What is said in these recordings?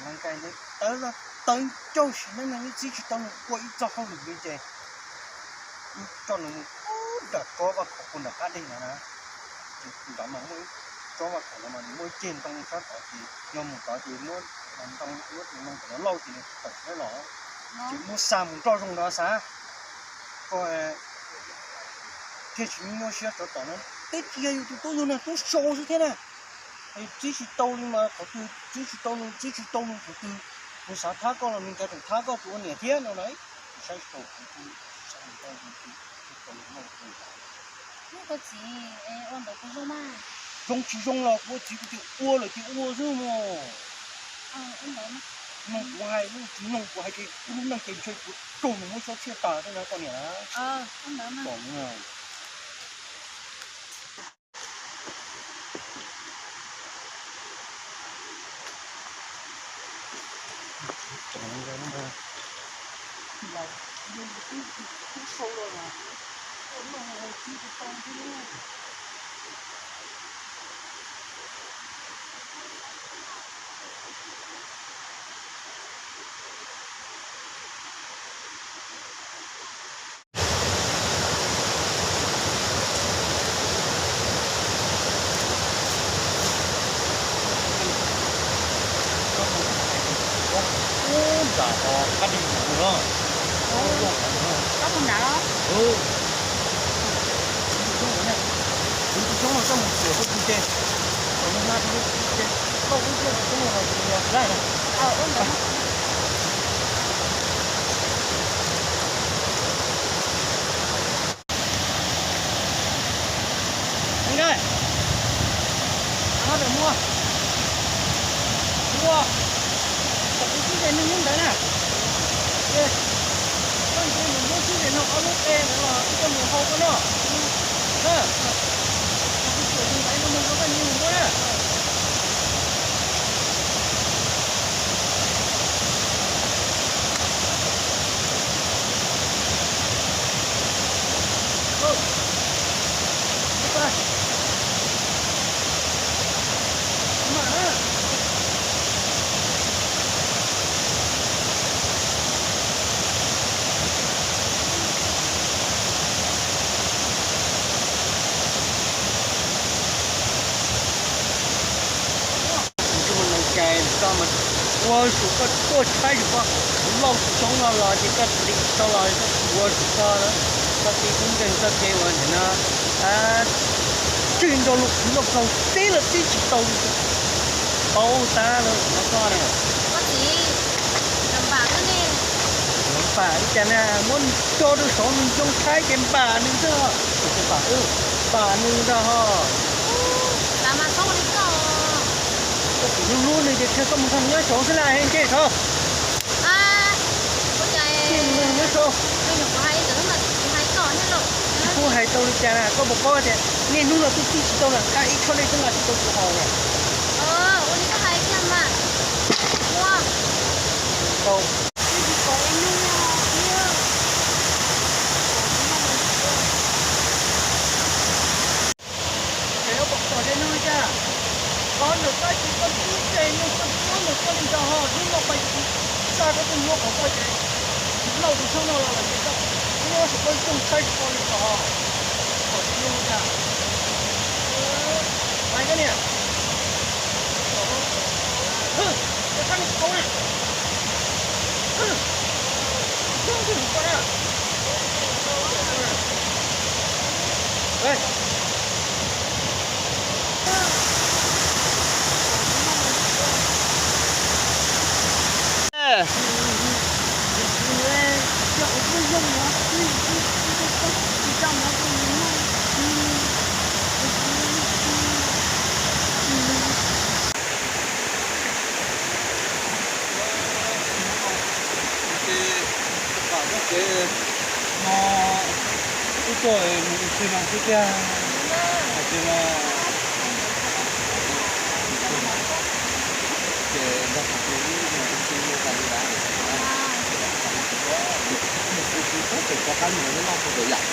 Tawv, tawv ncauj sim neej no yeej txib tsis tau nws ua ib txoj hauj lwm li ces wb coj nws mus nram tsob vaj khaum puag nram qab deg no na. Nrad mas muaj ib tsob vaj khaum no mas nws muaj ib ceg ntoo sab tod ces yog mus tod ces muab ntoo, muab tus ntoo tom no lauj ces nws tawm thiab los. Ces muab xa mus nroj zoo nrad xav, koj thiaj tsis nyuaj siab tsov tom no. Twb tsis yog yus tus tub, yus niag tub sau xwb thiab na. Txib tsis tau li mas qhov twg txib tsis tau nws, txib tsis tau nws qhov twg, kuv xav thab koj los nws nrhiav tseem thab koj tus ua niam thiab no na. Saib tsis tau kuv, tsis tau nws, tsis tau nws. Koj txiv, ua ntawd kuv zoo mas. Zoo tsis zoo los kuv ua txiv kuv tias ua lawm tias ua xwb mog. Mloog kuv hais, tsis mloog kuv hais ces ib lub neej ces ntshe kuv raug nws muab xyov txhiaj tas xwb na koj niam na. Ub, nram qab deg no. Ub, nram los. Kuv tus xyoob no coj mus txiav koj tus ce, kom nws hla rau lub ce, koj ub thiab tus xyoob no los yog laij na. Nkaj, no pem muag, ua, kom kuv sib ze nws hnub ntawd na. Koj ntsia nws muab sib ze no ob lub qe ntawd los ib co mus hau koj noj. Kuv tsuam tus ntaiv no mus rau koj nyias mus muab na. Ua su koj tuaj tshaib su koj, lauj tus xyoob no los ces koj li tsis tau los, koj ua su koj, koj tib tub nkeeg txoj kev ua nim no tseg nrog luag khwv noj txaug teb los teb tsis tau li. Paub tab lawm no koj na. Npam li cas na, muab nws tso rau saud nws zoo tshaib ces npam nws ntag. Npam nws ntag ho. Koj tus hlub hlub nws ces qhia koj mus nrog nws nyob saud xwb las, nce saud. Nyob saud. Tsis pub hais tau li cas na, koj puas paub tias niaj hnub no twb txib tsis tau na, nqa ib tshob dej twb nqa tsis tau kuv haus na. Tau. Ces yuav kom tom ze neeg li cas? Qhov ntawm koj ces koj twb mus tseg neeg koj twb mus koj li ntawd ho, hnub no pais xa koj tus nyuaj qhov koj ces lauj tus xyoob no los lawm ces koj nyuaj saum koj zoo tshaib tsis tau li los ho. Tom ze neeg li cas? Pais koj niam. Hwj, koj sab nws tsis paub na. Hwj, koj na. Ces pam koj kev no, wb tuaj mus ua si no xwb tiag. Hais tias no, ces nrog pam kev wb mus ua si no tas li lawm. Mus ua si txog pem rov qab mus lawm, noj tau pem yam.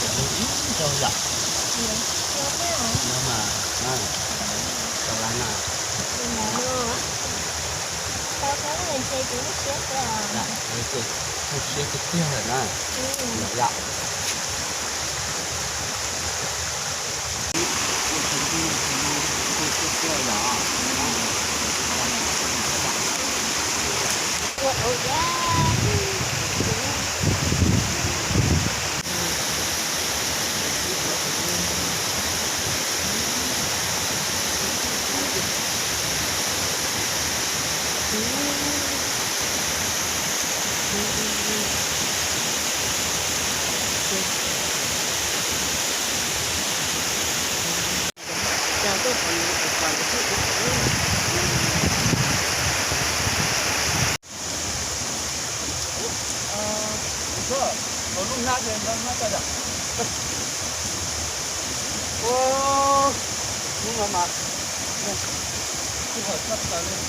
Ib zaug yom. No mas, rau lawm na. Ces kub siab tiag tiag lawm na. Yom yom. Lub hnab ces nqa hnab tso yom. Ua, hnub no mas sij hawm tshaj plaws li.